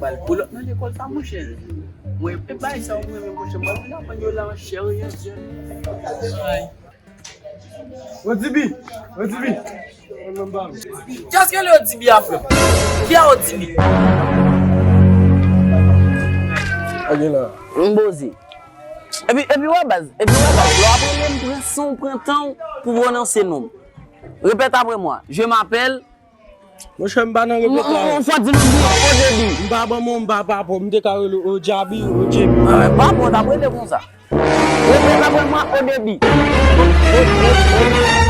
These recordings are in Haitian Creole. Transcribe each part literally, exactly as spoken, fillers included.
Pral pou lòt nan lekòl sa, monchè. Mwen, e bay sa, mwen, monchè, mwen, mwen aprann yo la an chè e an zèl. Ay. Odibi! Odibi! Kiyès ki rele Odibi a, frè m? Ki a Odibi? Agi la. M poze. Epi, epi wè baz, epi wè baz, lè w ap rele m, pran san w, pran tan w pou pwononse non m. Répète après moi. Je m'appelle. Monchè, m pa nan repètwa. Ou fò di nou byen, Odebi. M pa bon, m pa pa bon, m te ka rele Ojabi, Ojebi. Ah, pa bon, t ap rele konsa. Repète après moi, Odebi.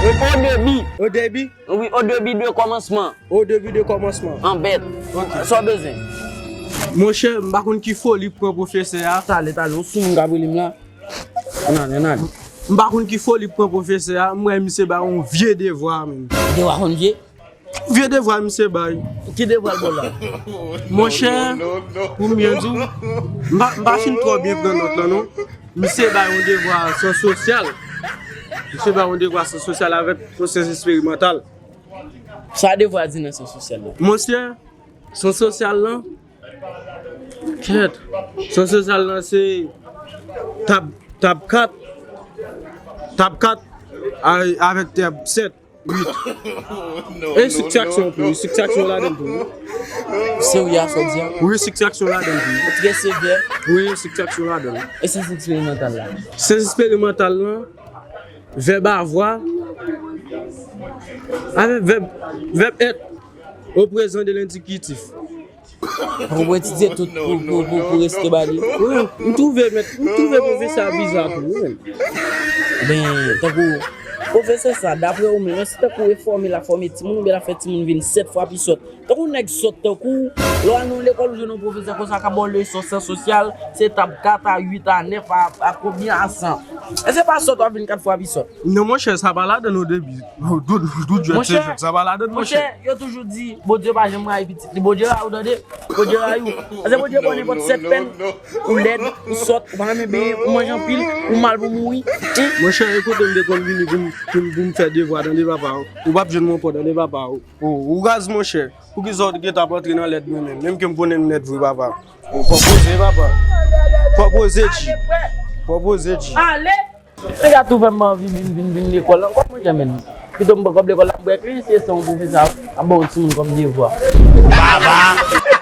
Odebi. Odebi? Wi, Odebi de kòmansman. Odebi de kòmansman. An bèt. Ok. Sa w bezwen? Monchè, m pa konn ki foli pran pwofesè a. Talè, talè, yon sou moun k ap rele m la. Ann ale, ann ale. M pa konn ki foli pran pwofesè a, m wè misye bay yon vye devwa menm. Devwa konn vye? Vye devwa misye bay. Ki devwa l ba w la? Monchè, pou m byen di w, m pa, m pa fin twò byen pran nòt lan non. Misye bay yon devwa syans sosyal. Misye bay yon devwa syans sosyal avèk yon syans eksperimantal. Sa devwa a di nan syans sosyal la? Monchè, syans sosyal lan, kèt. Syans sosyal lan se tab, tab kat, tab kat a-, avèk tab sèt, uit. E siksakson tou, wi, siksakson ladan l tou, wi. Se wi a sa w di a? Wi, siksakson ladan l tou, wi. Trè sevè. Wi, siksakson ladan l. E syans eksperimantal la? Syans eksperimantal lan, vèb avwa avèk vèb, vèb èt o prezan de lendikitif. Fòk ou etidye tout pou, pou, pou, pou reste ba li. Wi, m twouve mèt, m twouve pwofesè a biza tou, wi. Ben, tankou, pwofesè sa, daprè ou menm, èske tankou e fòme l ap fòme timoun oubyen l ap fè timoun vin sèt fwa pi sòt? Tankou nèg sòt tankou w, lè w al nan yon lekòl, ou jwenn yon pwofesè konsa k ap ba w leson syans sosyal, se tab kat a uit a nèf a, a konbyen a san. Èske se pa sòt w ap vin kat fwa pi sòt? Non, monchè, sa pa ladan l, Odebi. Dout, dout, jwèt se jwèt, sa pa ladan l, monchè. Monchè, yo toujou di, Bondye pa janm rayi pitit li. Bondye rayi w, tande. Bondye rayi w. Paske Bondye ba w nenpòt sèt pèn. Ou lèd, ou sòt, ou pa renmen benyen, ou manje anpil, ou mal pou mouri. Monchè, e kote m te konn vini pou m, pou m, pou m fè devwa, tande papa. Ou p ap jwenn mwen ankò, tande papa. Ou, ou raz, monchè. Poukisa w gentan ap antre nan lèd mwen menm? Menm ke m konnen m lèd vre, papa. Fò poze, papa. Fò poze, G. Fò poze, G. Ale! Nèg la tou fè m anvi vin, vin, vin lekòl ankò, monchè, men. Pito m pran kòb lekòl la, m bwè krenn, se san pwofesè a ap ba yon timoun kòm devwa. Baba!